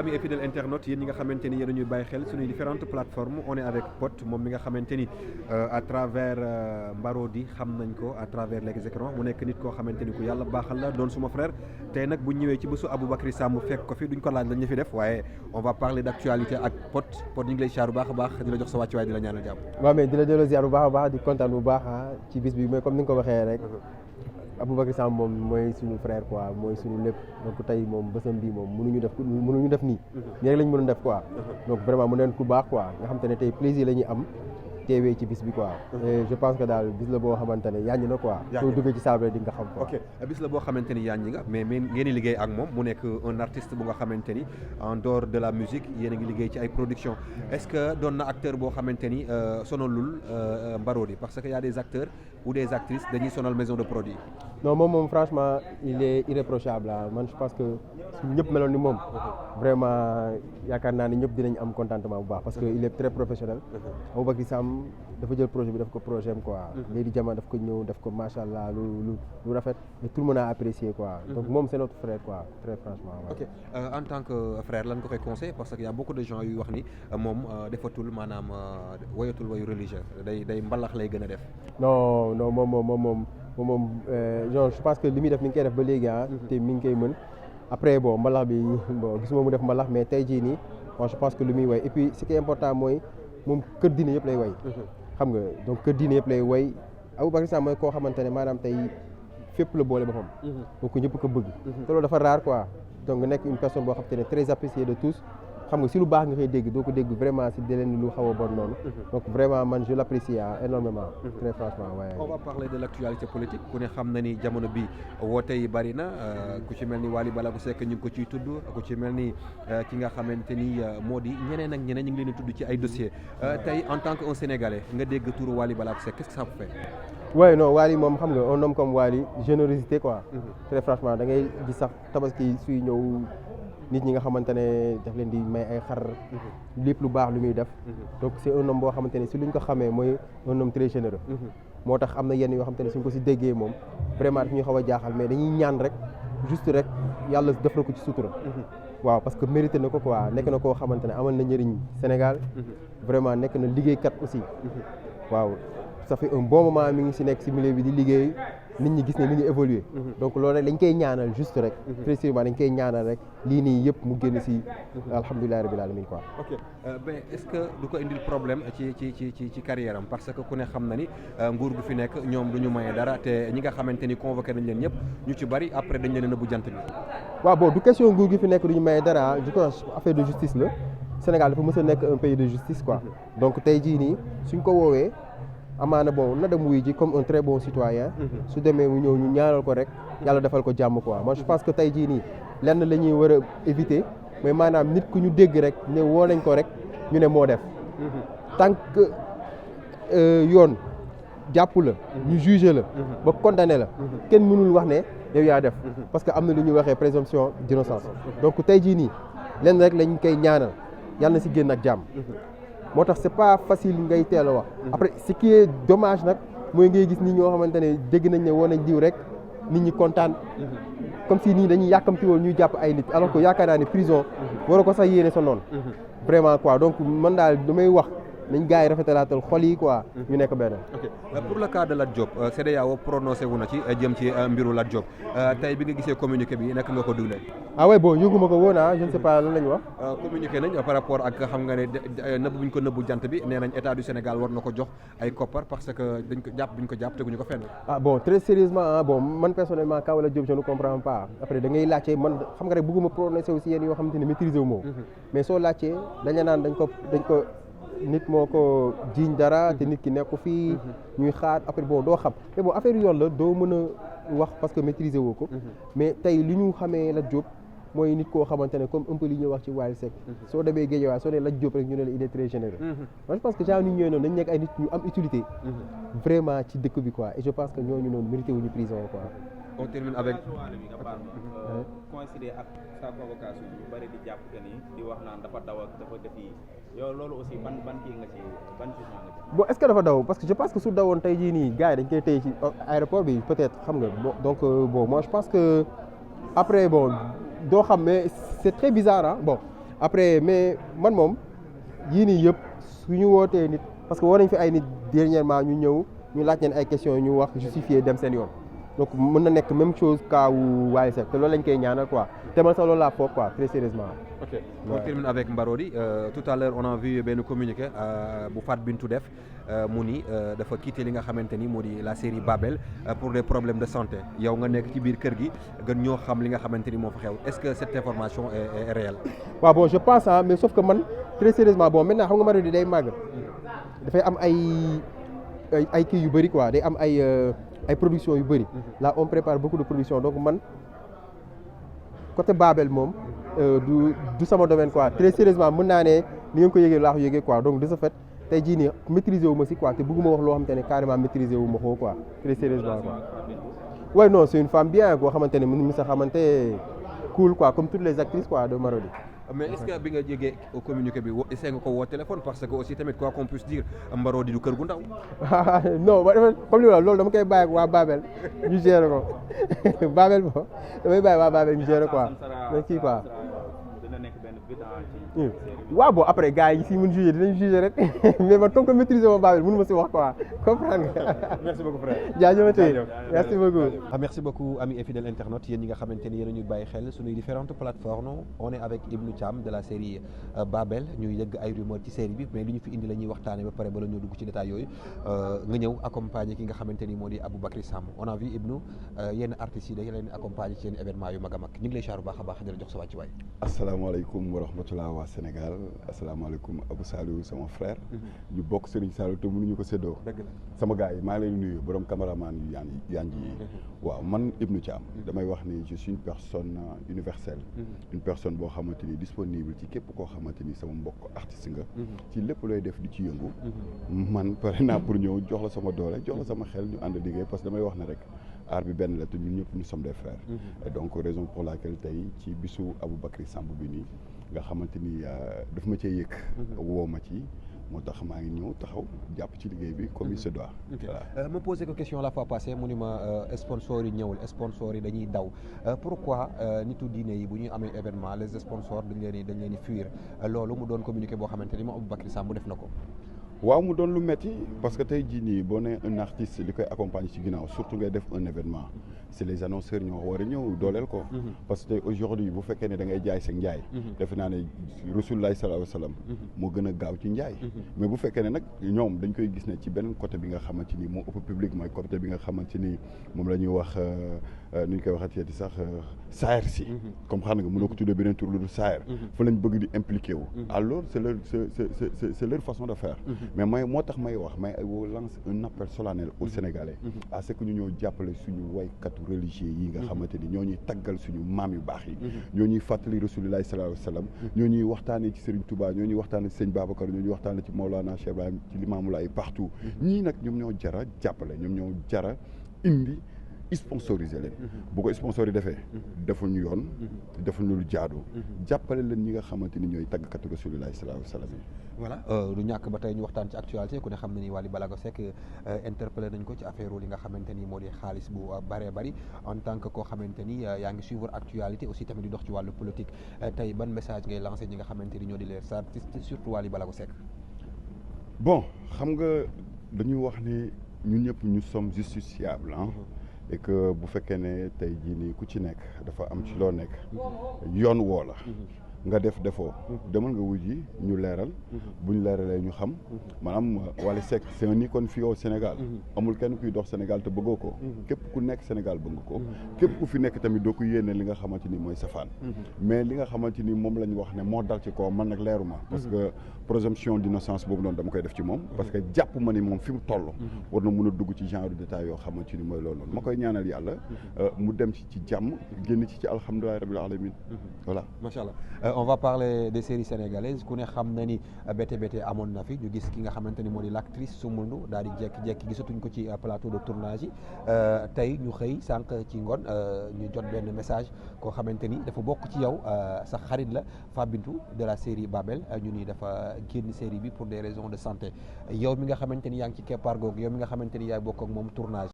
Amis et fidèles internautes yéen ñi nga xamante ni yéen ñuy bàyyi xel suñuy différentes plateformes on est avec Pod moom mi nga xamante ni à travers Marodi xam nañ ko à travers les écrans mu nekk nit koo xamante ni ku yàlla baaxal la doon suma frère tey nag bu ñëwee ci bésu Aboubacry Samb fekk ko fi duñ ko laaj lañ ñu fi def waaye on va parler d'actualité ak Pod ñu ngi lay ziar bu baax a baax di la jox sa wàccuwaay di la ñaanal jàmm. waaw mais di la delloo ziar bu baax a baax di kontaan bu baax ci bis bi mais comme ni nga ko waxee rek. Aboubacry Samb moom mooy suñu frère quoi mooy suñu lépp donc tey moom bësam bii moom mënuñu def nii nii rek lañ mënoon def quoi donc vraiment mu neen ku baax quoi nga xam te ne tey plaisir la ñuy am teewee ci bis bi quoi et je pense que daal bis la boo xamante ne yaaññi na quoi soo duggee ci salle di nga xam quoi ok bis la boo xamante ni yaaññi nga mais ngeen di liggéey ak moom mu nekk un artiste bu nga xamante ni en dehors de la musique yéen a ngi liggéey ci ay production est-ce que doon na acteur boo xamante ni sonalul Marodi parce que y a des acteurs ou des actrices dañuy sonal maison de produit. non moom franchement il est irréprochable man je pense que suñu ñëpp meloon ni moom vraiment yaakaar naa ne ñëpp dinañ am contentement bu baax parce que il est très professionnel. Aboubacry Samb dafa jël projet bi daf ko projet am quoi. léegi jamono daf ko ñëw daf ko macha allah lu rafet et tout le monde a apprécié quoi. donc moom c'est notre frère quoi très franchement. ok en tant que frère lan nga koy conseil parce que y a beaucoup de gens yu wax ni moom defatul maanaam woyatul wayu religieux day mbalax lay gën a def. non moom je pense que li muy def mi ngi koy def ba léegi te mi ngi koy mën après bon mbalax bi bon gisuma mu def mbalax mais tey jii nii bon je pense que lu muy way et puis ce qui est important mooy moom kër diine yëpp lay way xam nga donc kër diine yëpp lay way Aboubacry Samb mooy koo xamante ne maanaam tey fépp la boole boppam donc ñëpp ko bëgg te loolu dafa rare quoi donc nga nekk une personne boo xamante ne très appréciée de tous xam nga si lu baax nga koy dégg doo ko dégg vraiment si deleen lu xaw a bon noonu donc vraiment man je l'apprécie énormément très franchement waaye on va parler de l'actualité politique ku ne xam na ni jamono bi woote yi bari na ku ci mel ni Wally Ballago Seck ñu ngi ko ciy tudd ku ci mel ni ki nga xamante ni moo di ñeneen ak ñeneen ñu ngi leen di tudd ci ay dossiers tey en tant que un Sénégalais nga dégg turu Wally Ballago Seck qu'est-ce que ça vous fait? Ouais non Wally moom xam nga un homme comme Wally générosité quoi très franchement da ngay gis sax tabaski suy ñëw nit ñi nga xamante ne daf leen di may ay xar lépp lu baax lu muy def donc c'est un homme boo xamante ne si luñ ko xamee mooy un homme très généreux moo tax am na yenn yoo xamante ne suñ ko si déggee moom vraiment daf ñuy xaw a jaaxal mais dañuy ñaan rek juste rek yàlla def na ko ci sutura waaw parce que mérité na ko quoi nekk na koo xamante ne amal na njëriñ Sénégal vraiment nekk na liggéeykat aussi waaw ça fait un bon moment mi ngi si nekk si milieu bi di liggéey nit ñi gis ne mi ngi évoluer donc loolu rek dañ koy ñaanal juste rek précisément dañ koy ñaanal rek lii nii yëpp mu génn si alhamdulillahi rabbil alamin quoi. ok mais est-ce que du ko indil problème ci carrière am parce que ku ne xam na ni nguur gu fi nekk ñoom du ñu maye dara te ñi nga xamante ni convoqué nañ leen ñëpp ñu ci bari après dañ leen a nëbbu jant bi. waaw bon du question nguur gi fi nekk du ñu maye dara je pense affaire de justice la Sénégal dafa mës a nekk un pays de justice quoi donc tey jii nii suñ ko woowee. amaana bon na dem wuy ji comme un très bon citoyen su demee mu ñëw ñu ñaanal ko rek yàlla defal ko jàmm quoi moi je pense que tey jii nii lenn la ñuy war a éviter mais maanaam nit ku ñu dégg rek ne woo nañ ko rek ñu ne moo def tant que yoon jàpp la ñu juger la ba condamné la kenn mënul wax ne yow yaa def parce que am na lu ñuy waxee présomption d'innocence donc tey jii nii lenn rek lañ koy ñaanal yàlla na si génn ak jàmm moo tax c'est pas facile ngay teel a wax après ce qui est dommage nag mooy ngay gis nit ñoo xamante ne dégg nañ ne woon nañ diw rek nit ñi kontaan comme si nii dañuy yàkkamti woon ñuy jàpp ay nit alors que yaakaar naa ne prison war a ko sax yéene sa noonu vraiment quoi donc man daal damay wax nañ gars yi rafetalaatal xol yi quoi ñu nekk benn. ok pour le cas de Lat Diop CEDEAO prononcé wu na ci jëm ci mbiru Lat Diop tey bi nga gisee communiqué bi naka nga ko déglee. ah ouais bon yëguma ko woon je ne sais pas lan la ñu wax. communiqué nañ par rapport ak xam nga ne nëbb bu ñu ko nëbbu jant bi nee nañ état du Sénégal war na ko jox ay koppar parce que dañ ko jàpp bu ñu ko jàpp teguñu ko fenn. ah bon très sérieusement bon man personnellement kaw Lat Diop je ne comprends pas après da ngay laajte man xam nga rek bëgguma prononcé aussi yenn yoo xamante ne maîtriser wu ma mais soo laajtee dañ la naan dañ ko nit moo ko jiiñ dara te nit ki nekku fii ñuy xaar après bon doo xam mais bon affaire yoon la doo mën a wax parce que maîtriser woo ko mais tey li ñu xamee Lat Diop mooy nit koo xamante ne comme un peu li ñuy wax ci Wally Seck soo demee Guédiawaye soo nee Lat Diop rek ñu ne la il est très généreux moi je pense que genre nit ñooyu noonu dañ nekk ay nit ñu am utilité vraiment ci dëkk bi quoi et je pense que ñooñu noonu mérité wuñu prison quoi. On termine avec coïncider ak sa convocation ñu bari di jàpp que ni di wax naan dafa daw ak dafa def yi yow loolu aussi ban kii nga ci ban jugement nga ci. bon est-ce que dafa daw parce que je pense que su dawoon tey jii nii gars yi dañ koy téye ci aéroport bi peut-être xam nga donc bon moi je pense que après bon doo xam mais c'est très bizarre bon après mais man moom yii nii yëpp su ñu wootee nit parce que woo nañ fi ay nit dernièrement ñu ñëw ñu laaj leen ay questions ñu wax justifier dem seen yoon donc mën na nekk même chose cas wu Wally Seck te loolu lañ koy ñaanal quoi te man sax loolu laa foog quoi très sérieusement. Ok, on termine avec Mbarodi. Tout à l'heure on a vu benn communiqué bu Fat Bintou def mu ni dafa quitté li nga xamante ni moo di la série Babel pour des problèmes de santé yow nga nekk ci biir kër gi gën ñoo xam li nga xamante ni moo fa xew est-ce que cette information est réelle? waaw bon je pense mais sauf que man très sérieusement bon maintenant xam nga Marodi day màgg dafay am ay kii yu bëri quoi day am ay production yu bëri là on prépare beaucoup de production donc man côté Babel moom du sama domaine quoi très sérieusement mën naa ne ni ngeen ko yëgee laa ko yëgee quoi donc de ce fait tey jii nii maîtriser wu ma si quoi te bëgguma wax loo xamante ne carrément maîtriser wu ma ko quoi très sérieusement quoi. ouais non c'est une femme bien koo xamante ne mën mi sa xamante cool quoi comme toutes les actrices quoi de Marodi. mais est-ce que bi nga jógee au communiqué bi essayé nga ko woo téléphone parce que aussi tamit quoi qu'on puisse dire Mbarodi du kër gu ndaw. non comme li ma loolu dama koy bàyyi ak waa Babel ñu gérer ko Babel bo damay bàyyi waa Babel ñu gérer quoi mais kii quoi. waaw bon après gars yi si mun juger dinañ juger rek mais man comme que maîtriser ma Babel mënu ma si wax quoi comprendre nga. merci beaucoup frère. jaajëfatee merci beaucoup. merci beaucoup amis et fidèles internautes yéen ñi nga xamante ni yéen a ñuy bàyyi xel suñuy différentes plateformes on est avec Ibnou Thiam de la série Babel ñuy yëgg ay rumeurs ci série bi mais li ñu fi indi la ñuy waxtaane ba pare bala ñoo dugg ci détails yooyu nga ñëw accompagner ki nga xamante ni moo di Aboubacry Samb on a vu Ibnou yenn artistes yi dañ leen accompagner ci yenn événement yu mag a mag ñu ngi lay xaar bu baax a baax di la jox sa wàccuwaay. asalaamaaleykum wa rahmatulah waa Sénégal asalaamaaleykum Abou Saliou sama frère. ñu bokk Serigne Saliou te mënuñu ko séddoo. dëgg la sama gars yi maa ngi lay nuyu borom caméraman yu yanj yi. waaw man Ibnou Thiam damay wax ni je suis une personne universelle. une personne boo xamante ni disponible ci képp koo xamante ni sama mbokk artiste nga. ci lépp looy def di ci yëngu. man pare naa pour ñëw jox la sama doole jox la sama xel ñu ànd liggéey parce que damay wax ne rek. aar bi benn la te ñun ñëpp nous sommes des frères. et donc raison pour laquelle tey ci bisu Aboubacry Samb bi nii nga xamante ni daf ma cee yëg. woo ma ci moo tax maa ngi ñëw taxaw jàpp ci liggéey bi comme il se doit. voilà ma posé ko question la fois passée mu ni ma sponsors yi ñëwul sponsors yi dañuy daw pourquoi nitu diine yi bu ñuy amee événement les sponsors dañ leen di fuir loolu mu doon communiqué boo xamante ni moom Aboubacry Samb def na ko. waaw mu doon lu metti parce que tey jii nii boo nee un artiste li koy accompagner ci ginnaaw surtout ngay def un événement c'est les annonceurs ñoo war a ñëw dooleel ko. parce que tey aujourd'hui bu fekkee ne da ngay jaay sa njaay. defe naa ne Rasulullah sallallahu alayhi wa sallam moo gën a gaaw ci njaay. mais bu fekkee ne nag ñoom dañ koy gis ne ci beneen côté bi nga xamante ni moo ëpp public mooy côté bi nga xamante ni moom la ñuy wax nu ñu koy waxati sax saayir si. comme xam nga mënoo ko tuddee beneen tur lu dul saayir. fa lañ bëgg di impliqué wu. alors c'est leur façon de faire. mais moo tax may wax may lance un appel solennel aux Sénégalais. à ce que ñu ñëw jàppale suñu waykatu religieux yi nga xamante ni ñoo ñuy taggal suñu maam yu baax yi. ñoo ñuy fàttali Rasulullah sallallahu alayhi wa sallam. ñoo ñuy waxtaanee ci Serigne Touba ñoo ñuy waxtaanee ci Sëñ Babacar ñoo ñuy waxtaanee ci Maulana Cheikh Ibrahim ci Limamou Laye partout. ñii nag ñoom ñoo jara jàppale ñoom ñoo jara indi. sponsorisé leen bu ko sponsor yi defee defuñu yoon defuñu lu jaadu jàppale leen ñi nga xamante ni ñooy tàggkatu Rasulullah sallallahu alayhi wa sallam yi voilà du ñàkk ba tey ñu waxtaan ci actualité ku ne xam ne ni Wally Ballago Seck interpellé nañ ko ci affaire li nga xamante ni moo di xaalis bu bëree bëri en tant que koo xamante ni yaa ngi suivre actualité aussi tamit di dox ci wàllu politique tey ban message ngay lancé ñi nga xamante ni ñoo di les artistes surtout Wally Ballago Seck. bon xam nga dañuy wax ni ñun ñëpp ñu sommes justiciables et que bu fekkee ne tey jii nii ku ci nekk dafa am ci loo nekk yoon woo la nga defoo demal nga wuji ñu leeral bu ñu leeralee ñu xam maanaam Wally Seck c'est un icône fii au Sénégal amul kenn kuy dox Sénégal te bëggoo ko képp ku nekk Sénégal bëgg ko képp ku fi nekk tamit doo ko yéene li nga xamante ni mooy safaan mais li nga xamante ni moom la ñu wax ne moo dal ci kaw man nag leeruma parce que présomption d'innocence boobu noonu dama koy def ci moom parce que jàpp ma ni moom fi mu toll war na mun a dugg ci genre détail yoo xamante ni mooy loolu noonu ma koy ñaanal yàlla mu dem ci jàmm génn ci alhamdulillahi rabbil alamin voilà macha allah on va parler des séries sénégalaises ku ne xam na ni bété amoon na fi ñu gis ki nga xamante ni moo di l'actrice Soumboulou Ndour daal di jékki-jékki gisatuñ ko ci plateau de tournage yi tey ñu xëy sànq ci ngoon ñu jot benn message koo xamante ni dafa bokk ci yow sa xarit la Fat Bintou de la série Babel ñu ni dafa génn série bi pour des raisons de santé yow mi nga xamante ni yaa ngi ci keppaar googu yow mi nga xamante ni yaay bokk ak moom tournage